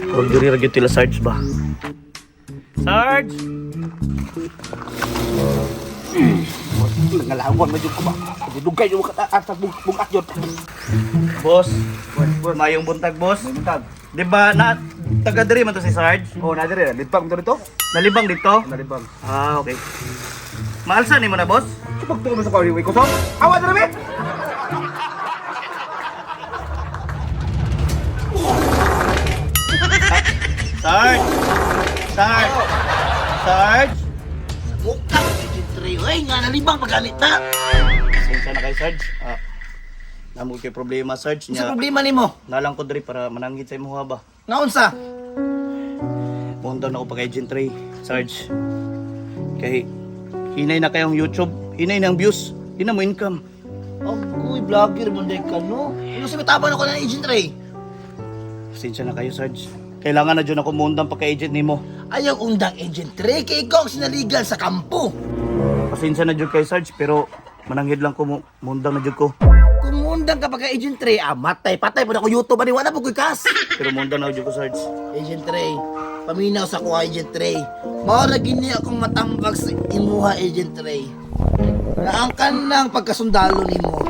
Huwag diri ra gyud tila Sarge ba? Sarge! Nangalawan man jud ko ba. Dugay yung kataas sa bugat yun. Boss, mayong buntag, boss. Buntag. Di ba na taga diri man to si Sarge? Oh, na dire, libang to dito. Nalibang dito? Nalibang. Ah, okay. Maalsa nimo na, boss? Kapag tumo sa kawin ko so. Awa dire be. Sarge! Sarge! Sarge! Mukha ko si Gentry. Uy, nga nalibang pagganit na. Pasensya na kay Sarge. Ah, namo kay problema, Sarge. Unsa Nya, problema nimo? nalang ko diri para mananggit sa imuha ba. Nga unsa? Muhundaw na ako pa kay Gentry, Sarge. Kay hinay na kayong YouTube, hinay na ang views, hinay mo income. Agoy, vlogger mo day ka no. Ano sa mitaban ako ng Agent Ray? Pasensya na kayo, Sarge. Kailangan na dyan ako muundang pagka-agent nimo. Ayaw undang Agent Ray kay ikaw ang sinaligan sa kampo. Pasensya na dyan kay Sarge, pero mananghid lang ko, muundang na dyan ko. Kung undang ka pagka Agent Ray, ah, matay, patay po na ako YouTube, ani wala po ko'y kas. Pero muundang na dyan ko, Sarge. Agent Ray, paminaw sa ko Agent Ray. Mao ra gini akong matambag sa imuha Agent Ray. Na ang kanang pagkasundalo nimo.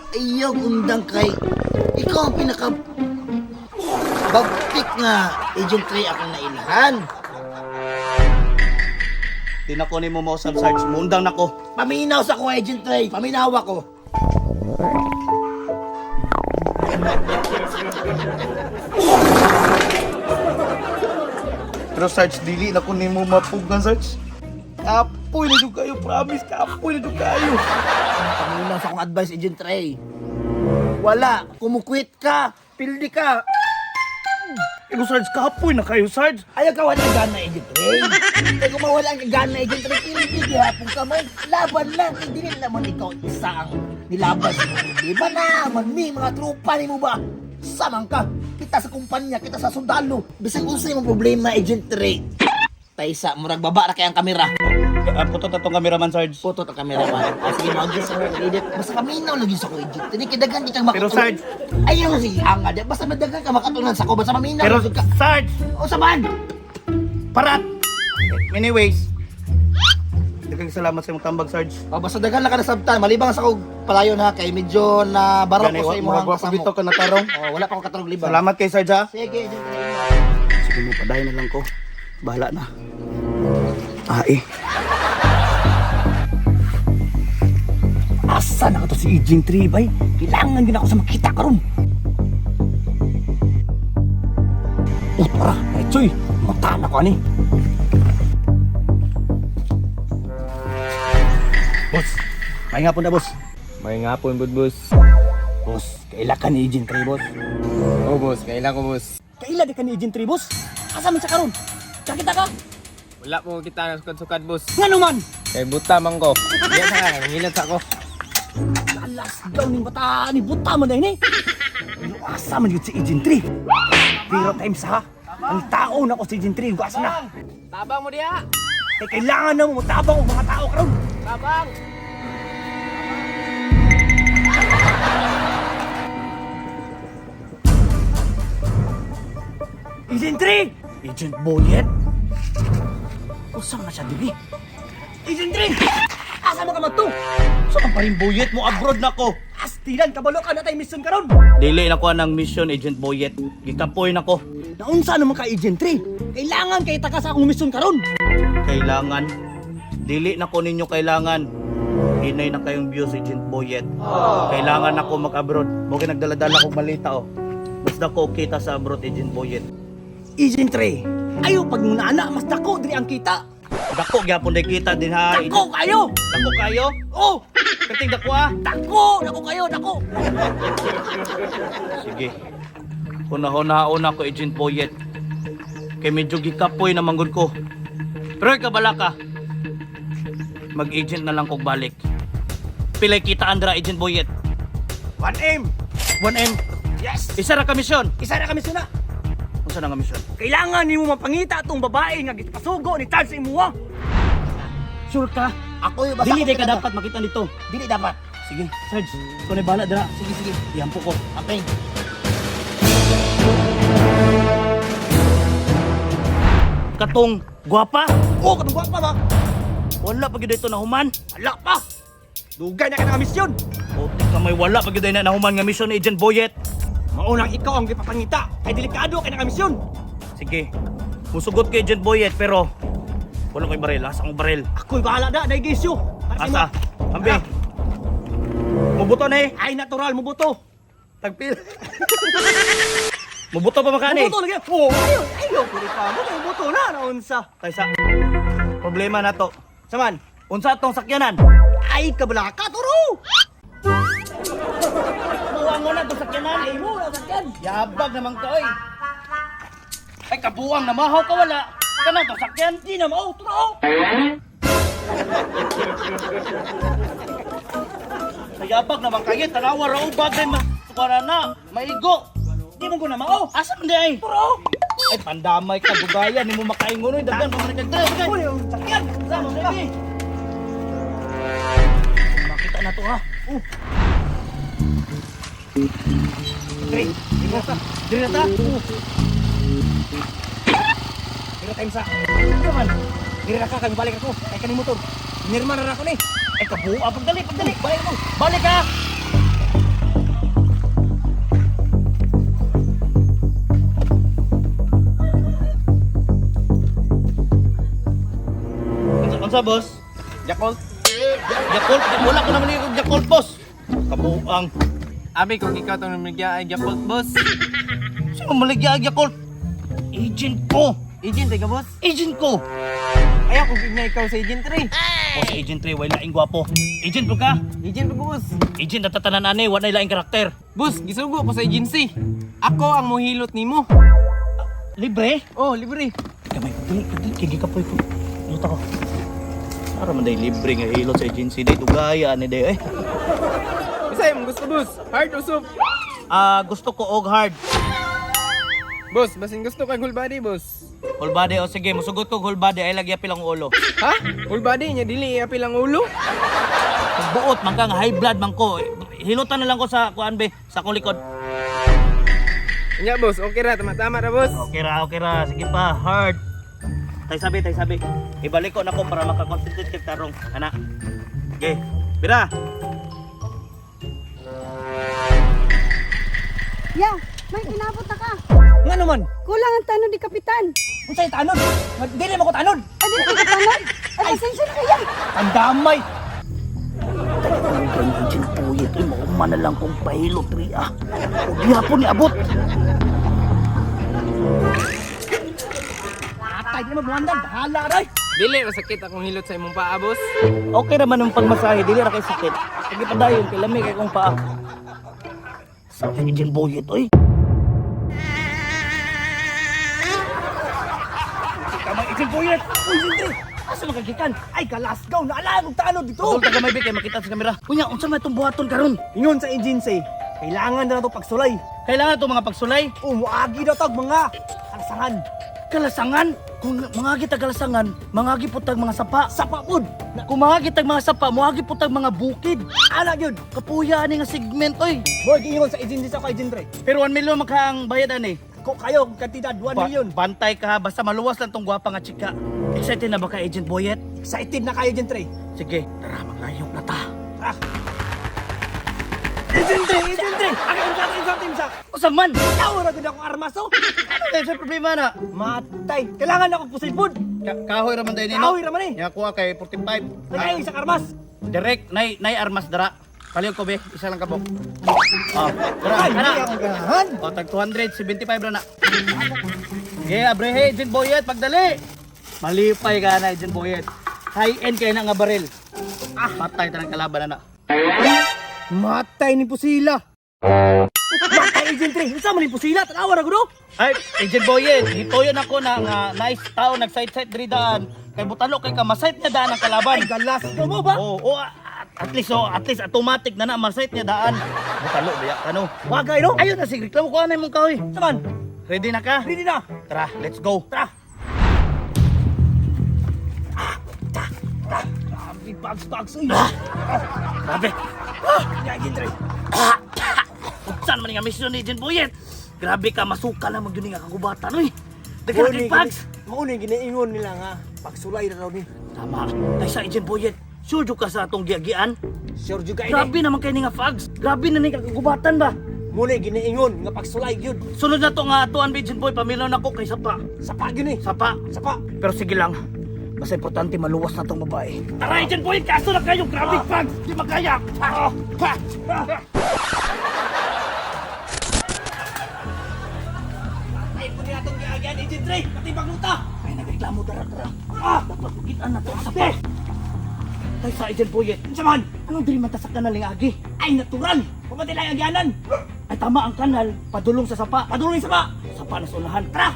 Ayaw undang kay ikaw ang pinaka bagtik nga Agent Ray akong nailhan. Di na ko nimo mausap, Sarge. Muundang na ko. Paminaw sa ko Agent Ray, paminaw ako. Pero Sarge, dili na ko nimo mapugan, Sarge. Kapoy na dyan kayo, promise. Kapoy na dyan kayo. Paminaw sa akong advice Agent Ray. Wala, kumukwit ka, pildi ka. Pero Sarge, kapoy na kayo, Sarge. Ayaw ka wala gana, Agent Ray. Kaya kung mawala ang gana, Agent Ray, pildi gihapon ka man. Laban lang, hindi rin naman ikaw isa ang nilaban sa mga problema na. Man, may mga tropa ni mo ba? Samang ka. Kita sa kumpanya, kita sa sundalo. Bisag unsay mong problema, Agent Ray. Taysa, murag baba ra kay ang kamera. Ah, putot atong cameraman, Sarge. Putot ang kamera man. Ah, sige, mag-adjust sa mga edit. Basta paminaw lagi sa ko, Agent. Hindi kay daghan kitang Pero, makatulong. Sarge- Ayaw, sige, anga. Basta madagan ka makatunan sa ko. Basta paminaw. Pero, lagi ka. Sarge! O, saman! Parat! Anyways, daghang salamat sa imong tambag, Sarge. Oh, basta daghan lang ka nasabtan. Malibang sa kog palayon ha kay medyo na barok Gani, ko sa imong murag wa pa kasamo. bitaw ka natarong. Oh, wala pa ko katarong libang. Salamat kay Sarge, ha? Sige, sige. Sige mo, padayon na lang ko. Bahala na. Ah, eh. Asa na ka to si Agent 3 bay? Kailangan din ako sa makita karon. Oh, tara, ay choy, mata na ko ani. Boss, may nga po na, boss. May nga po, bud, boss. Boss, kaila ka ni Agent 3, boss. Oh, boss, kailan ko, boss. Kaila di ka ni Agent 3, boss. Asa man siya karon? Kakita ka? Wala po kita na sukad-sukad, boss. Ngano man? Kay buta man ko. Yan sa ka, nangilat ako. Alas daw ning bata ni buta man dahil ni. Pero asa man yun si Agent 3? Pero times ha. Ang tao na ko si Agent 3, asa na. Tabang mo diha! Kay kailangan na mo mutabang og mga tao karon. Tabang! Agent 3! Agent Boyet? Usa man siya dili. Agent 3! Asa man ka man to? Saan pa rin Boyet mo? Abroad na ko. Astilan kabalo ka na tay mission karon. Dili na ko ang mission, Agent Boyet. Gikapoy na ko. Naunsa naman ka Agent 3? Kailangan kay taka sa akong mission karon. Kailangan. Dili na ko ninyo kailangan. Hinay na kayong views, Agent Boyet. Kailangan ako mag-abroad. Mo kay nagdala-dala kong malita, oh. Mas dako kita sa abroad, Agent Boyet. Agent 3, ayo pag nana mas dako diri ang kita. Dako gyapon day kita din ha. Dako kayo. Dako kayo? Oh, Kating dako ah. dako, dako kayo, dako. Sige. Hunahuna ko, Agent Boyet. Kay medyo gikapoy na manggod ko. Pero kabala ka. Mag-agent na lang kog balik. Pilay kita andra, Agent Boyet. 1M. 1M. Yes. Isa ra ka misyon. Isa ra kami suna. Unsa na nga misyon? Kailangan nimo mapangita atong babae nga gipasugo ni Charles sa imuha. Sure ka? Ako yung basta Dili ako day ka talaga. dapat makita nito. Dili dapat. Sige, Sarge. Ikaw na bahala dira. Sige, sige. Ihampo ko. Okay. Katong gwapa? Oh, katong gwapa ba? Wala pa gyud ito nahuman. Wala pa. Dugay na ka na misyon. Putik ka may wala pa gyud na nahuman nga mission ni Agent Boyet. Maunang ikaw ang gipapangita. Kay delikado kay na misyon. Sige. Musugot kay Agent Boyet pero wala ko'y baril. Asa akong baril? Ako'y bahala na, naigisyo. Para sa Asa? imo. Ambi. Mubuto na eh. Ay, natural, mubuto. Tagpil. Mubuto pa makani. Mubuto lagi. Oh, ayo, ayo, pili pa mo kay mubuto na naunsa. Kaysa problema na to. Saman. Unsa atong sakyanan? Ay, kabalaka turo. Buwang mo na itong sakyanan. Ay mo na sakyan. Yabag naman ka oy. Ay kabuang na mahaw ka wala. Kana itong sakyan. Di na mao, turo. Yabag naman kayo. Tanawa ra og bagay ma. Para na maigo. Di mo ko na mao. Asa man di ay? Turo. Ay pandamay ka dugaya nimo makaingon oy daghan pa man kag dre. Uli, ang sakyan. Sama baby. Makita na to ha. Oh. Dre, dre na ta. Dre na ta. Oh. Dre time sa. Dre man. Dre na ka kay balik ako. Kay kaning motor. Nirma na ra ako ni. Ay kabuha pagdali pagdali. Balik ako. Balik ka. Unsa, unsa boss? Yakult. Yakult, wala ko naman yung Yakult boss. Kabuang. Abi kung ikaw tong namigya ay Yakult, boss. Sino maligya ang Yakult? Agent ko. Agent ay ka, boss. Agent ko. Ayaw kung igna ikaw sa Agent 3. O si Agent 3, wala laing gwapo. Agent po ka? Agent pa ko, boss. Agent natatanan ani, wala laing karakter. Boss, gisugo ko sa agency. Ako ang muhilot nimo. Libre? Oh, libre. Kamay, dali, dali, kigi ka po ito. Luta ko. Para man day libre nga hilot sa agency day dugaya ani day eh. Isa imong gusto, boss. Hard o soft? Ah, gusto ko og hard. Boss, basin gusto kag whole body, boss. Whole body o sige, musugot ko whole body ay lagi apil ang ulo. Ha? Whole body nya dili iapil ang ulo? Buot man ka nga high blood man ko. Hilutan na lang ko sa kuan be, sa akong likod. Nya, boss, okay ra tama-tama ra, boss. Okay ra, sige pa, hard. Tay sabi, tay sabi. Ibalik ko nako para makakonsentrate kag tarong. Ana. Okay. Bira. Ya, may kinabot na ka. Nga naman. Kulang ang tanod ni Kapitan. Unsay tanod? Dili mo ko tanod. Ay, di na ka tanod. Ay, pasensya na kaya. Ang damay. Kay Agent Puyet, ay mauma na lang kong pahilot riya. O gihapon ni abot. Atay di na magmuandan. Bahala ray. Dili masakit akong hilot sa imong paa, boss. Okay naman ang pagmasahe, dili ra kay sakit. Sige pa dayon kay lami kay kong paa. Sa Agent Boyet oy. Kamay Agent Boyet. Uy, Sindri. Asa makagikan? Ay, kalasgaw. Naala akong tanod dito. Putol ta gamay be kay makita sa kamera. Unya, unsa man itong buhaton karon? Ingon sa agency, kailangan na nato pagsulay. Kailangan itong mga pagsulay. Umuagi daw tag mga kalasangan. Kalasangan. Kung mga gitag kalasangan, mga giputag mga sapa. Sapa pud. Na, Kung mga gitag mga sapa, mga giputag mga bukid. ala gyud. Kapuya ani nga segment oy. Boy, giingon sa agency sa ko Agent Ray. Pero 1 million makang bayad ani. Ko kayo kantidad 1 million. Bantay ka ha, basta maluwas lang tong gwapa nga chika. Excited na ba ka Agent Boyet? Excited na kayo Agent Ray. Sige, tara maglayok na ta. Tara. Agent Ray, Agent Ray. Ako unsa unsa unsa. Usa man. Tawo ra gud akong armas oh. Ano na sa problema na? Matay. Kailangan ako pusil pud. Kahoy ra man dai nino. Kahoy ra man eh. Ya kuha kay 45. Nagayo isang armas. Direct nay nay armas dara. Kaliw ko be, isa lang kabok. Oh, dara, Ay, kana. hindi ako ganahan. Oh, tag 275 ra na. Okay, abrehe, Agent Boyet, pagdali. Malipay ka na, Agent Boyet. High-end kay na nga baril. Ah, patay tanang kalaban na na. Matay ni pusila. Matay Agent Ray. Unsa man ni pusila? Tanawa ra gud oh. Ay, Agent Boyet, gituyon ako na nga nice tao nag-site-site diri daan. Kay butalo kay ka masite niya daan ang kalaban. Ay, galas ka mo ba? Oo, oh, at least oh, at least automatic na na masite niya daan. Butalo biya kano. Wagay no? Ayun na sige, reklamo ko anay mong kahoy. Saman. Ready na ka? Ready na. Tara, let's go. Tara. Grabe, bags, bags, uy. Grabe. Ya, Agent Ray. Saan man nga mission ni Agent Boyet? Grabe ka, masuka na magyun nga kagubatan, uy. Daghan kay fags. Mao ni ginaingon nila nga pagsulay na raw ni. Tama. Kay sa Agent Boyet, sure jud ka sa atong giagian. Sure jud ka ini. Grabe naman kay ni nga fags. Grabe na ni kagubatan ba. Mao ni ginaingon nga pagsulay gyud. Sunod na to nga atuan Agent Boy, paminaw nako kay sapa. Sapa gyud ni. Sapa. Sapa. Pero sige lang. Basta importante maluwas na tong babae. Tara, Agent Boy, kaso na kayo. Grabe fags. Di makaya. Ah, ah, ah. Ay po ni atong giagyan Agent Ray, pati pagluta. Ay, nagreklamo, tara, tara. Ah, dapat ugitan na to ang sapa. Tay sa Agent Boyet. Unsa man? Anong dili man ta sa kanal ng agi? Ay natural. Pumati lang agyanan. Ay tama ang kanal, padulong sa sapa. Padulong sa sapa. Sapa na sa unahan. Tara!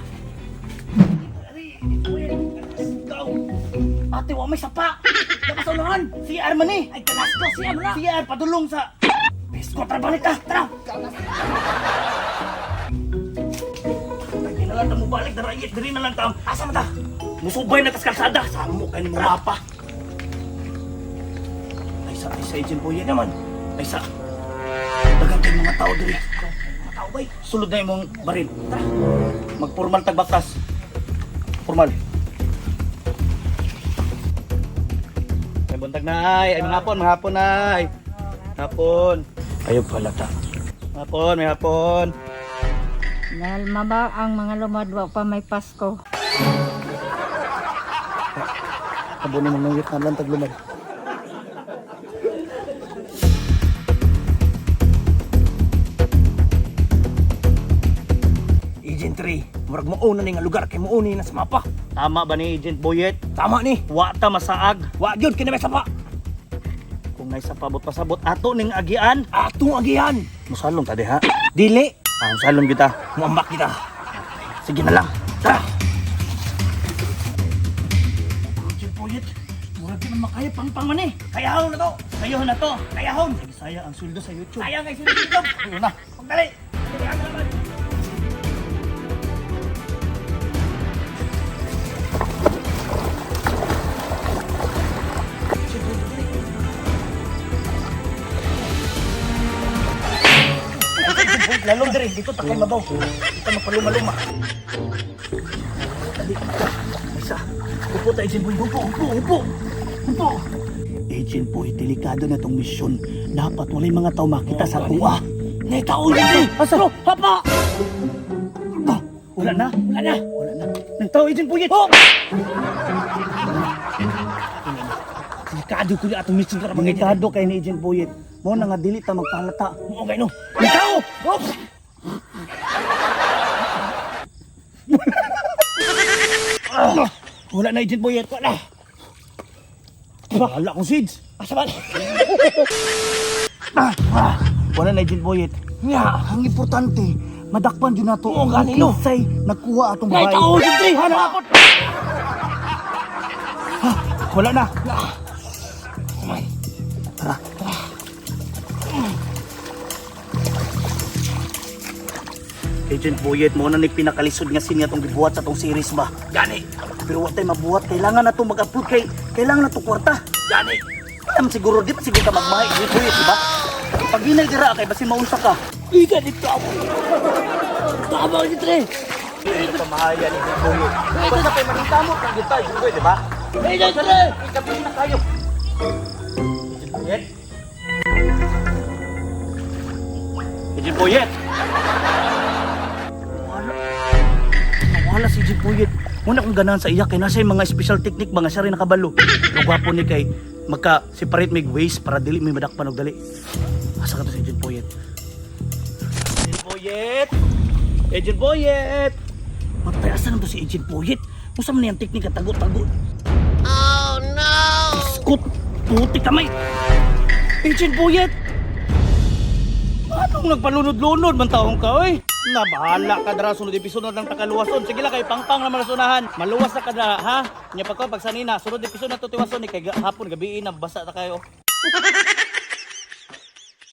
Let's go! Ate, wa may sapa! Dapat sa unahan. CR man eh! Ay kalasto siya mo na. CR, padulong sa... Besko, tara balik ta! Tara! Hindi na lang ta mo balik, darayit, diri na lang ta. Asa man ta? Musubay na tas kalsada. Samo kay ni mo mapa. Ay sa Agent Boyet naman. Ay sa... Dagan kay mga tao diri. Mga tao bay. Sulod na imong baril. Tara. Magpormal tag bakas. Formal. Ay buntag na ay. Ay mga hapon, mga hapon ay. Hapon. Ayaw pala ta. Hapon, may hapon. Nalma ba ang mga lumadwa pa may Pasko? Abo ni mga nuyot na lang taglumad. Agent Ray, murag mao na ni nga lugar kay mao ni na sa mapa. Tama ba ni Agent Boyet? Tama ni. Wa ta masaag. Wa gyud kay na may sapa. Kung nay sa pabot pasabot ato ning agian. Atong agihan. Musalong ta diha. Dili. Ah, musalong kita. Muambak kita. Sige na lang. Tara. Agent Boyet, murag di man makaya pangpang man eh. Kayahon na to. Kayo na to. Kayahon. Saya ang sweldo sa YouTube. Sayang kay sinusundog. Ayun na. Pagdali. Dali na naman. Lalong diri dito ta kay mabaw. Dito mapalumaluma. Dali. Isa. Upo ta Agent Boy. Upo, upo, upo. Upo. Agent Boy, delikado na tong misyon. Dapat walay mga tao makita sa tuwa. Nay tao yun eh. Asa? Hapa. Ah, wala na. Wala na. Wala na. Nang tao, Agent Boy. Oh! Delikado ko ni atong mission para mga Delikado kay ni Agent Boyet. Mo na nga dili ta magpahalata. Mo kay no. May tao. Oops. Ah, wala na Agent Boyet. Wala. Wala akong seeds. Asa man? Ah, ah, wala na Agent Boyet. Nga. Ang importante, madakpan dyan nato. Oo, gani, no. Kinsay nagkuha atong Nay babae. tao yun eh. Hanapot. Ah, wala na. Tara. Agent Boyet, mo na ni pinakalisod nga sin nga tong gibuhat sa tong series ba? Gani. Pero wa tay mabuhat, kailangan na to mag-upload kay kailangan na to kwarta. Gani. Alam siguro di pa siguro ka magmahay, Agent Boyet, di ba? Pag ginay dira kay basin maunsa ka. Ika dito ako. Tama yun eh. Hindi pa mahaya ni Agent Boyet. Basta kay maningkamot kang kita, Agent Boyet, di ba? Agent Ray. Ikabi na kayo. Agent Boyet? Agent Boyet! Wala. Nawala si Agent Boyet. Muna kong ganahan sa iya kay nasa yung mga special technique ba nga siya rin nakabalo. Pero gwapo ni kay magka-separate mig ways para dili may madakpan og dali. Asa ka to si Agent Boyet? Agent Boyet! Agent Boyet! Matay, asa naman to si Agent Boyet? Musa man niyang teknika tago-tago? Iskot! Puti kamay! Agent Boyet! Anong nagpalunod-lunod man taong ka, oy? Na, bahala ka dara. Sunod episode na lang takaluwason. Sige lang kay pangpang naman na sunahan. Maluwas na ka dara, ha? Nya pa ko pagsanina. Sunod episode na to tiwason ni kay hapon gabi na basa ta kayo.